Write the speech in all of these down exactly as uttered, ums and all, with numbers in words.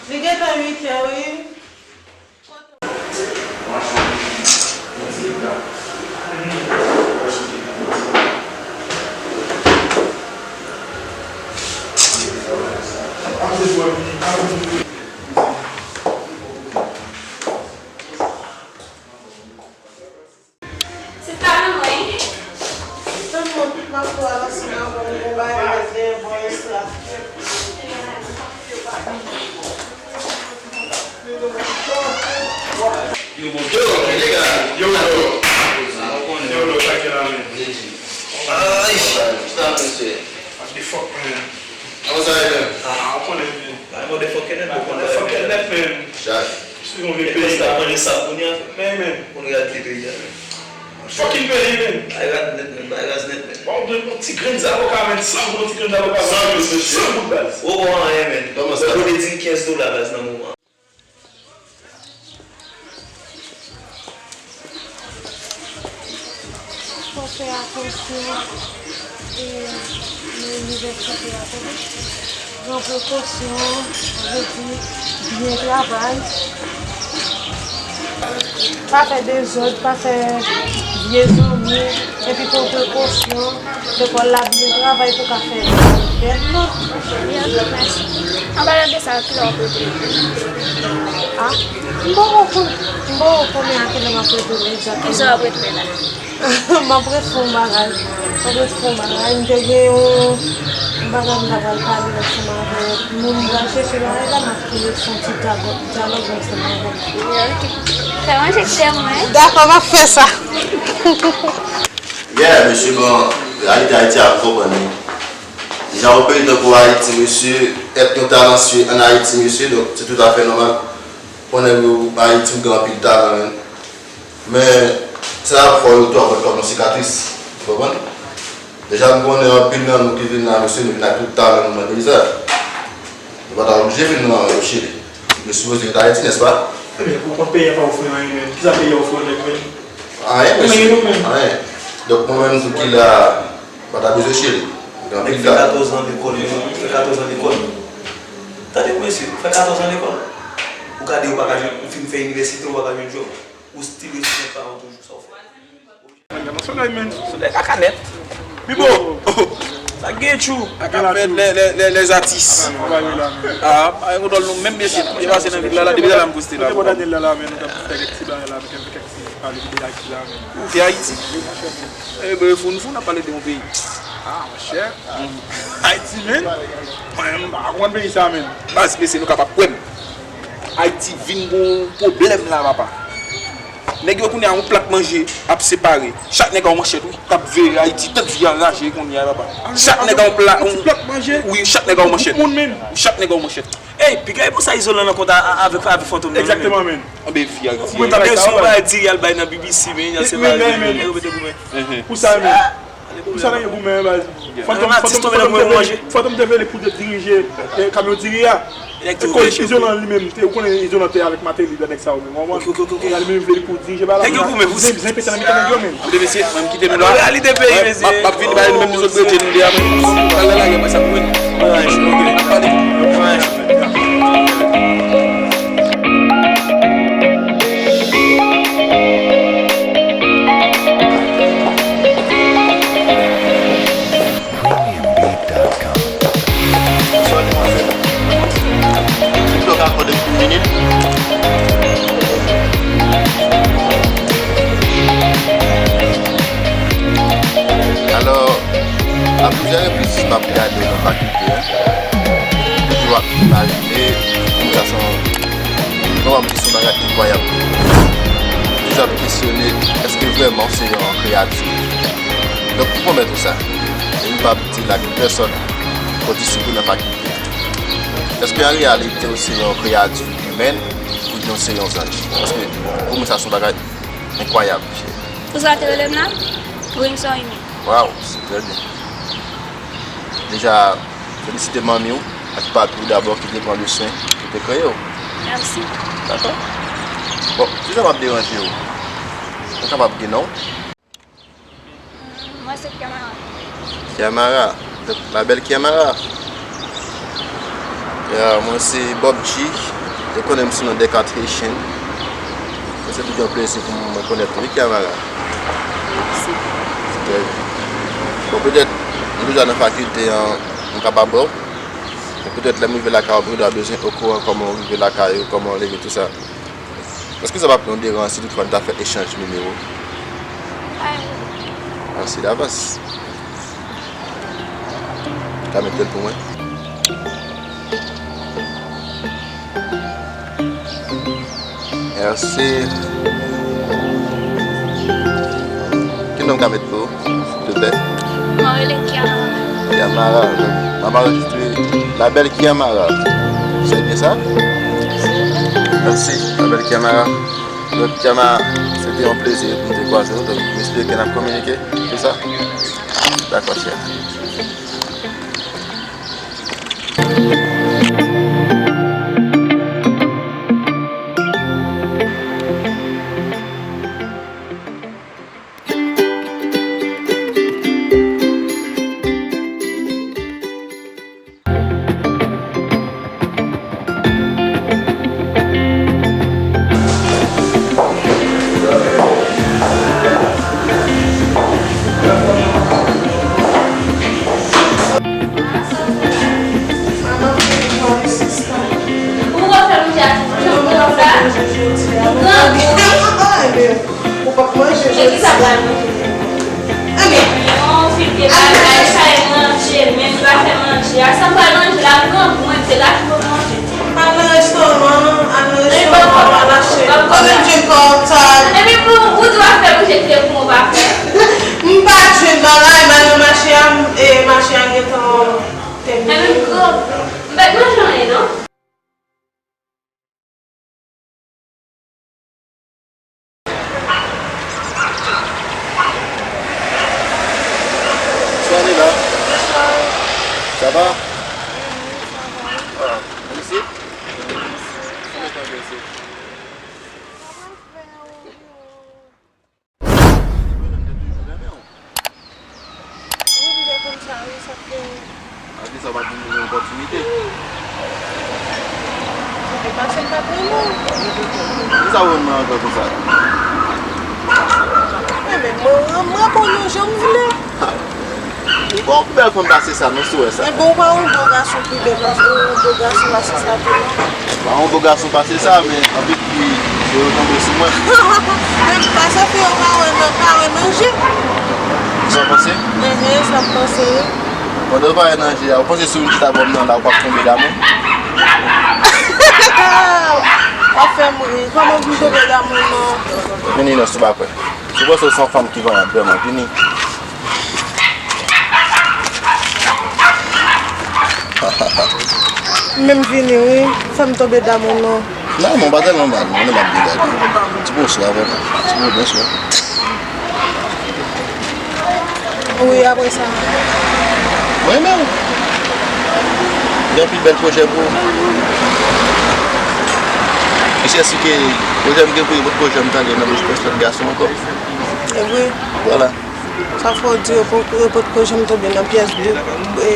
Li gentan uit è, wi. Se pa mwen. Tande yon pik mato a lanse nan vant mwen, yon bagay mèt dèyè bò isi la. Yo, bon, yo, yo, yo, yo, yo, yo, sa ki la, men. Ay, sa, mesye. What the fuck, man? Kòman sa ye, men? Ah, ou konnen, men. Ay, motherfucking net, ou konnen. Motherfucking net, men. Chak. Si yon vye peyi la. Manje sa kounye a. Men, men. Pou nou gade peyi a, men. Fucking peyi, men. Bay raz net, men. Bay raz net, men. Bon, yon ti grenn zavoka, men. San goud, yon ti grenn zavoka. San goud, mesye. San goud, baz. Ou bon anyen, men. Kòman sa? Ou te di kenz dola, baz, nan moman. Fò fè atansyon, e, nan inivèsite a tou. Pran prekosyon, sa vle di byen travay. Pa fè dezòd, pa fè vye zanmi, epi pran prekosyon. Lekòl la byen travay pou ka fè bèl non. Wi, anpil mèsi. An palan de sa, kilè w ap retounen? A, m poko konn, m poko konnen a kilè m ap retounen egzakteman. Kisa w ap retounen la? M ap retounen yon bagay. M ap retounen yon bagay. M te gen yon, yon bagay m ta pral pale ansanm avèk moun m pral chèche bagay la, m ap tounen sou yon ti dyalòg, dyalòg ansanm avè l. Wi, ok. Fè manje ti tè mwen. Dakò, m ap fè sa. Yeah, mesye, bon, reyalite Ayiti a, nou konprann li. Deja, yon peyi tankou Ayiti, mesye, èt yon talentueux an Ayiti, mesye, donk, se toutafè nòmal. Pou nèg yo Ayiti, ou gen anpil talan, men, men, sa ap fè yo tou ap wè l kòm yon sikatris, ou konprann? Deja, m konnen anpil nan nou ki vin la, mesye, nou vin ak tout talan nou nan peyi sa. Nou pa ta oblije vin nan, o Chili. Nou sipoze ret Ayiti, nèspa? Ebyen, ou konn peyi a pa ofri w anyen, menm. Kisa peyi a ofri w, nèg, menm? Anyen, mesye. Anyen, non, menm. Anyen. Donk, mwen menm, tou ki la, m pa ta bezwen Chili. Nèg fè katòz an lekòl, menm. Fè katòz an lekòl. Tande, mesye, ou fè katòz an lekòl. Ou gade, ou pa ka jwenn, ou fin fè inivèsite, ou pa ka jwenn djòb. Ou still ret sou kont paran w toujou, sa w fè? Nan solèy, men. Solèy kaka nèt. Pipo! Sa k gen tjou? Ak afè lè, lè, lè, lèzatis. Ah, pa gen kontwòl nou menm, mesye. Tout ki pase nan vil la, la, depi talè m poste la. Kote bò Daniel la, la, men, nou t ap fè kèk ti bagay la, men, kèk, kèk ti pale de Ayiti la, men. Ou fè Ayiti? Wi, monchè, men. Eh, ben, fou, nou fou, n ap pale de yon peyi. Ah, monchè. Ayiti, men. Mwen, m pa konprann peyi sa, men. Baz, mesye, nou kapab kwè m. Ayiti vin gon pwoblèm la, papa. Nèg yo kounye a yon plat manje ap separe. Chak nèg a yon manchèt, wi. K ap veye Ayiti, tank vi anraje kounye a, papa. Chak nèg a yon pla, yon plat manje. Wi, chak nèg a yon manchèt. Gwoup moun, men. Chak nèg a yon manchèt. Ey, piga e pou sa Izolan nan kont a, a, avèk, avèk Fantom nan, men. Egzakteman, men. Anben, vi Ayiti. Ou menm pa gen yon bagay diri al bay nan B B C, men, y al separe, men, men, men, yo mete goumen. Pou sa, men. Pou sa, nèg yo goumen, baz. Fantom, Fantom, Fantom te vle, Fantom te vle li pou te dirije, eh, kamyon diri a. Ekòl Izolan li menm, te, ou konnen Izolan te avèk Martelly, lè nèg sa yo menm, ou konprann? Kounye a li menm vle li pou dirije bagay la. Nèg yo goumen pou sa. Zen pete nan mitan nèg yo menm. Mesye, mwen m kite nou la. Reyalite peyi, mesye. M ap, m ap vin bay nou menm, nou sot rete nou de a menm. Pral la lage mwen sa pou mwen. Mwen, ok. Pale. Mwen. Premium Beat dot com. Bonswa, demwazèl. Ou ka akòde m yon minit? Alò, a plizyè repriz, m ap gade w nan fakilte a. Toujou ap imajine, sa se yon, yon bagay enkwayab. Toujou ap kesyone, èske vrèman w se yon kreyati? Donk, m pwomèt ou sa. E m p ap di l ak pèsòn, kondisip ou nan fakilte a. Èske an reyalite w se yon kreyati imèn oubyen w se yon zanj? Paske pou mwen sa se yon bagay enkwayab. Pou sa w te rele m la? Wi, m se yon imèn. Waw, se trè byen. Deja, felisite manmi w ak papi w dabò ki te pran le swen pou te kreye w. Mèsi. Dakò. Bon, si sa p ap deranje w, mwen kapab gen non w? Mwen se Kiamara. Kiamara. Donk, la belle Kiamara. Ya, mwen se Bob G. Yo konnen m sou non Descartes Haitian. Mwen se toujou yon plezi pou mwen konèt ou, wi, Kiamara. Mèsi. Bon, petèt, m toujou nan fakilte an, m kapab wè w. Men petèt, lè m rive lakay ou, m ta bezwen okouran kòman w rive lakay ou, kòman w leve, tou sa. Èske sa p ap yon deranje si toutfwa n ta fè echanj nimewo? Pa yon pwoblèm. Mèsi davans. Ka mete l pou mwen. Mèsi. Ki non m ka mete pou ou, silvouplè? Mwen rele Kiamara. Kiamara. Donk, m ap anrejistre La Belle Kiamara. Se byen sa? Mèsi, La Belle Kiamara. Donk, Kiamara, se te yon plezi pou m te kwaze w. Donk, m espere ke n ap kominike, tou sa. Dakò, chè. Ou p ap manje jodi a. Ou p ap manje jodi a. Ebyen. Yon fil de bagay, sa e manje, men li pa fè manje. A sa m pral manje la, m grangou, mwen, se la ki pou manje. Al nan restoran, al nan restoran, al achte. Konnen jwenn kòb sa. Epi pou ou di w ap fè manje, kite pou mwen pa fè. M pa jwenn bagay, m al nan mache a, m, e, mache a gentan tèmine. Epi m grangou. M pa t manje anyen, non. Bonsoir Nina. Bonsoir. Ça va? Oui, ça va. Ah, ici? Ici, ça va. Comment ça va ici? Ça va bien, oui. Wi, m te konn sa, wi, sa k gen. Sa vle di sa w pa t vin pou yon opòtinite? E paske m pa t renmen w. Kisa w renmen ankò konsa? Enben, mwen, mwen, mwen rann ou jan m vle. Ha! Ou pa yon pi bèl fanm pase sa, non, si w wè sa. Enben, ou pa yon bon gason pi bèl pase, yon bon gason pase sa tou, non. Pa yon bon gason pase sa, men anpil fi yo tonbe sou mwen. Men pase fi yo pa wè nan, pa wè nan je. Sa w panse? Enhen, sa m panse. Pandan w pa wè nan je a, ou panse si w vin chita bò m nan la, ou p ap tonbe damou? W ap fè m ri. Kòman pou m tonbe damou non? Vini non, si w pa kwè. Si w panse w se yon fanm ki vayan vrèman, vini. M menm vini wi, fè m tonbe damou non. Non, men w pa tèlman mal non, lè m ap degade. Ti bonswa vrèman, ti bonswa. Wi, apre sa. Mwen renmen w. Gen anpil bèl pwojè pou ou. Misye si ke pwojè m gen pou li, potko janm tande nan bouch pwès lòt gason ankò. E vre. Vwala. Sa fè w di yo po-, yo potko janm tonbe nan pyès bou-, e,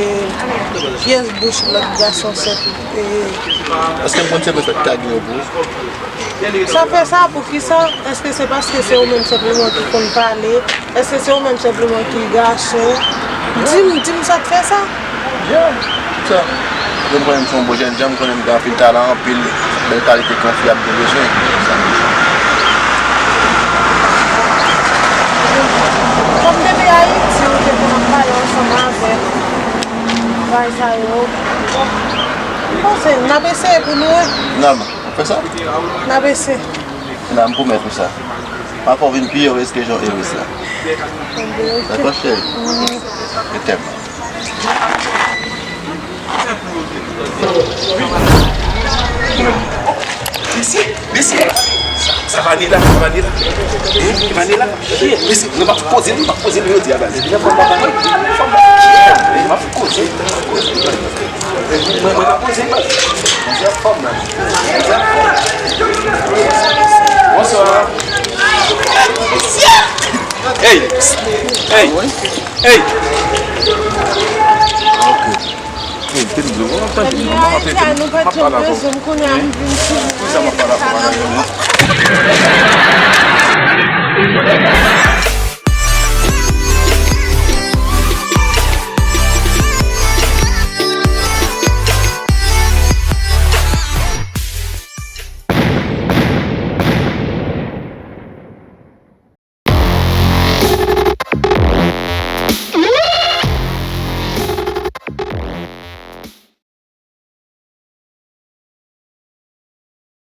pyès bouch lòt gason sèt, e. Èske m konn se mwen sèt ka gen yo pou ou? Sa fè sa, poukisa? Èske se paske se ou menm senpleman ki konn pale? Èske se ou menm senpleman ki gason? Di m, di m sa k fè sa. Yeah, sa. Yo, m konnen m se yon bon jènjan, m konnen m gen anpil talan, anpil bèl kalite ke yon fi ap gen bezwen. Kòm depi Ayiti, ou te konn ap pale ansanm avèk bagay sa yo. M panse n ap eseye pou nou wè. Finalman, ou fè sa? N ap eseye. Finalman, m pwomèt ou sa. M ap fè w vin pi erez ke jan w erez la. Dakò, cheri? Je t'aime. Mesye, mesye. Sa, sa Vanilla, sa Vanilla. Hein, Vanilla. Mesye, nou pa poze, nou pa poze, nou di a baz. Nou pa poze. Mwen, mwen pa poze, baz. Mwen se fòm nan. Bonsoir. Hey! Hey! Hey! Ok. Kite m di w, w ap tande m, m ap ap ede m, m ap pale avè w. Wi. Poukisa m ap pale avè w, Magali?